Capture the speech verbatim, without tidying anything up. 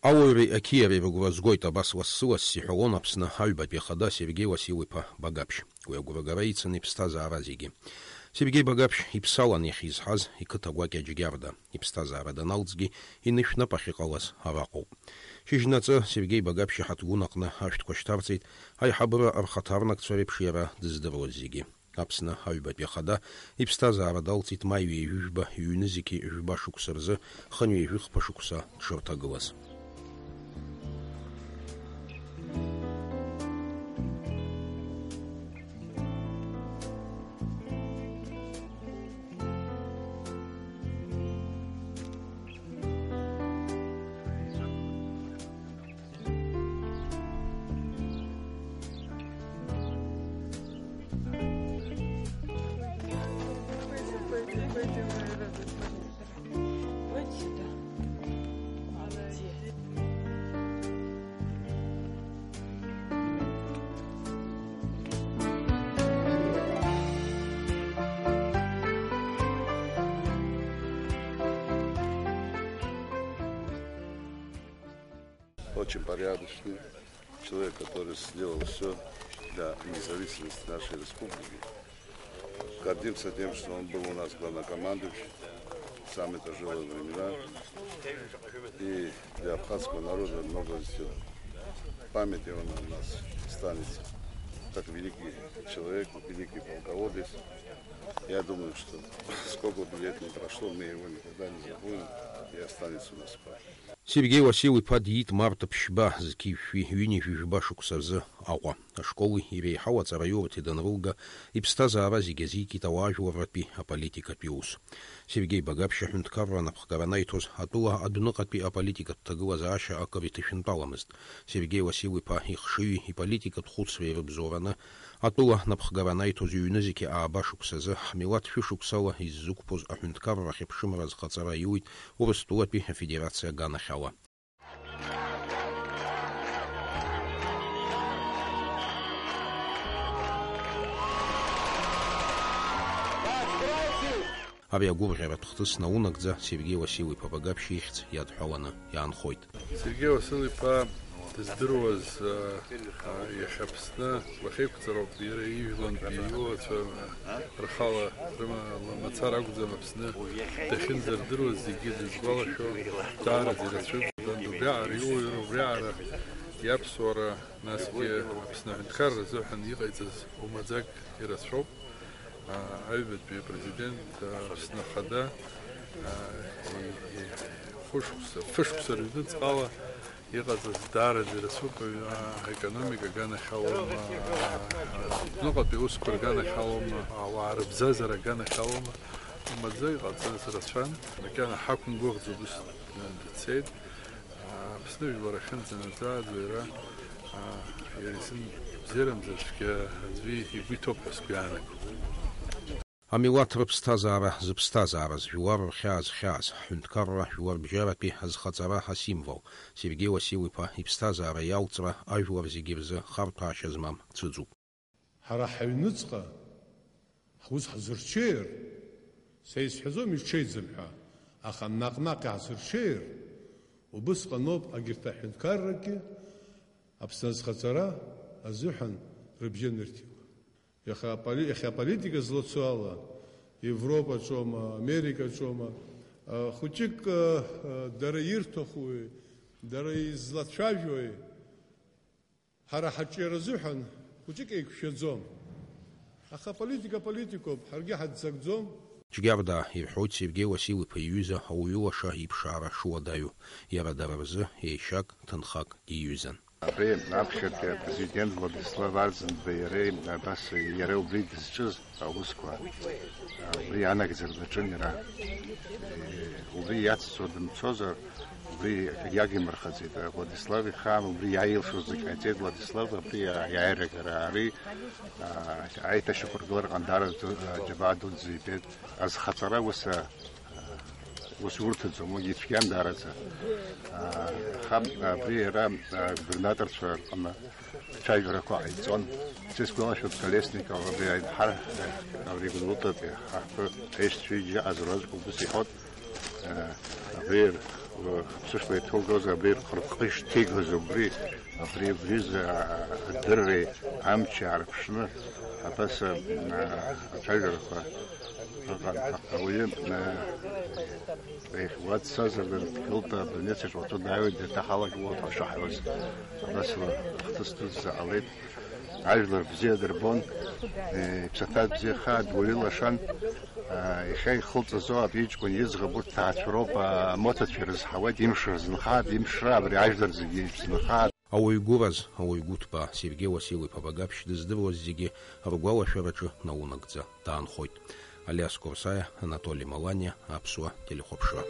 Ауаҩреи ақьиареи рыгәра згоит абас лассы-ласс, иҳәалон Аԥсны аҩбатәи ахада Сергеи Уасил-иԥа Багаԥшь. Уи агәрагара ицын иԥсҭазаара зегьы. Сергеи Багаԥшь иԥсалан иахьизҳаз иқыҭа гәакьа Џьгьарда. Иԥсҭазаара даналҵгьы, инышә нап ахьыҟалаз араҟоуп. Шьыжьнаҵы Сергеи Багаԥшь иҳаҭгәын аҟны ашәҭқәа шьҭарҵеит, аиҳабыра рхаҭарнакцәа реиԥш иара дыздыруаз зегьы. Аԥсны аҩбатәи ахада иԥсҭазаара далҵит маи ҩажәи жәба, ҩнызқьи жәба шықәса рзы, хынҩажәи хԥа шықәса дшырҭагылаз. Очень порядочный человек, который сделал всё для независимости нашей республики. Гордимся тем, что он был у нас главнокомандующим в самые тяжёлые времена. И для абхазского народа много сделал. В памяти он у нас останется как великий человек, великий полководец. Я думаю, что сколько бы лет ни прошло, мы его никогда не забудем и останется у нас в памяти. Сергеи Уасил-иԥа диит март ԥшьба зқьи жәшәи ҩынҩажәи жәба шықәса рзы Аҟәа. Ашколи иреиҳау аҵараиурҭеи данрылга, иԥсҭазаара зегьы азикит ауаажәларратәи аполитикатәи аус. Сергеи Багаԥшь аҳәынҭқарра анапхгара анаиҭоз, атәыла адәныҟатәи аполитикатә ҭагылазаашьа акыр иҭышәынтәаламызт. Сергеи Уасил-иԥа ихшыҩи иполитикатә хәыцреи рыбзоураны, атәыла напхгара анаиҭоз ҩнызқьи ааба шықәсазы ҳмилаҭ шәышықәсала иззықәԥоз аҳәынҭқаррахь аԥшымра азхаҵара аиуит Урыстәылатәи Афедерациа аганахьала. Ари агәырӷьаратә хҭыс наунагӡа Сергеи Уасил-иԥа Багаԥшь ихьӡ иадҳәаланы иаанхоит. Сергеи Уасил-иԥа дыздыруаз, а, а, иахьа Аԥсны уахеиқәҵароуп, иара ижәлантәи иуацәа, а, рхала рыма-, мацара акәӡам Аԥсны дахьынӡардыруаз зегьы дызгәалашәо даараӡа ирацәоуп. Убриаҟара иуаҩра, убриаҟара иаԥсуара, насгьы Аԥсны аҳәынҭқарра азыҳәан иҟаиҵаз умаӡак ирацәоуп. А, аҩбатәи апрезидент, а, Аԥсны Ахада, а, и-, и-, хәышықәса, фышықәса рыҩныҵҟала иҟаҵаз даараӡа ирацәоуп, а, аекономика аганахьалома, а, а, аҩныҟатәи аусқәа рганахьалома, ауаа рыбзазара аганахьалома, маӡа иҟаҵаз рацәан, макьана ҳақәымгәыӷӡо дыц-, дцеит. Аԥсны жәлар ахьынӡанаӡааӡо иара, а, иара изын бзиарамзар цәгьа аӡәы игәы иҭоуп ҳәа сгәы иаанагом. Амилаҭ рыԥсҭазаара зыԥсҭазаараз, жәлар рхьаа зхьааз, ҳҳәынҭқарра жәларбжьаратәи азхаҵара асимвол, Сергеи Уасил-иԥа иԥсҭазаара иалҵра ажәлар зегьы рзы харҭәаашьа змам цәыӡуп. Ҳара ҳаҩныҵҟа ҳус ҳзырҽеир, са исҳәаӡом иҽеиӡам ҳәа, аха наҟ-наҟ иаҳзырҽеир, убысҟаноуп агьырҭ аҳәынҭқаррагьы Аԥсны азхаҵара азыҳәан рыбжьы анырҭиуа. Иаха аполи-, иахьа аполитика злацо ала, Европаҿоума, Америкаҿоума, а, хәыҷык, а, а, дара ирҭахуи, дара излацәажәои, ҳара ҳаҿиара азыҳәан хәыҷык еиқәшәаӡом. Аха аполитика политикоуп, ҳаргьы ҳаццакӡом. Џьгьарда ирҳәоит Сергеи Уасил-иԥа иҩыза ауаҩы лаша иԥшаара шуадаҩу. Иара дара рзы еишьак, ҭынхак диҩызан. Абри аԥхьатәи апрезидент Владислав Арӡынба иареи абас иара убри дызҿыз аусқәа, убри анагӡара даҿын иара. Убри иацҵо дымцозар, убри иагимырхаӡеит Владислав ихаан, убри иааилшоз зегь ҟаиҵеит Владислав, абри иааирагара ари, аиҭашьақәыргылара ҟандараӡа џьабаа дуӡӡа ибеит, азхаҵара ус ус урҭаӡом, уигьы ицәгьан даараӡа. Аха абри иара агубернаторцәа рҟны ацәажәарақәа ҟаиҵон. Сызгәалашәоит, Колесников абри аиҳар, абри Гәдоуҭатәи ҳаҳҭыр аишьцәа ибжьы азуразқәа убыс иҳәот, абри Ԥсышла иҭоугоз абри рхы-рхы ишҭигоз убри, абри, абри рзы адырреи амчи аарԥшны, абас, а, ацәажәарақәа ыҟан. Ауаҩы, а, уа дцазар, дгылт, адунеи аҿы уаҵәы дааиуеит, дҭаҳалак уа дҳашаҳауаз. Абас ла ахҭыс дуӡӡа ҟалеит. Ажәлар бзиа дырбон, э, иԥсаҭа бзиахааит, дуаҩы лашан. Э, иахьа ихылҵазо абри иҷкәын иӡӷаб урҭ ҭаацәароуп, а, амоҭацәа ирызҳауеит, имшра зынхааит, имшра абри ажәлар зегьы ирзынхааит. Ауаҩ гәыраз, ауаҩ гәыҭбаа Сергеи Уасил-иԥа Багаԥшь дыздыруаз зегьы ргәалашәараҿы наунагӡа даанхоит. Алиас Курсаиа, Анатоли Маланиа, Аԥсуа телехәаԥшра.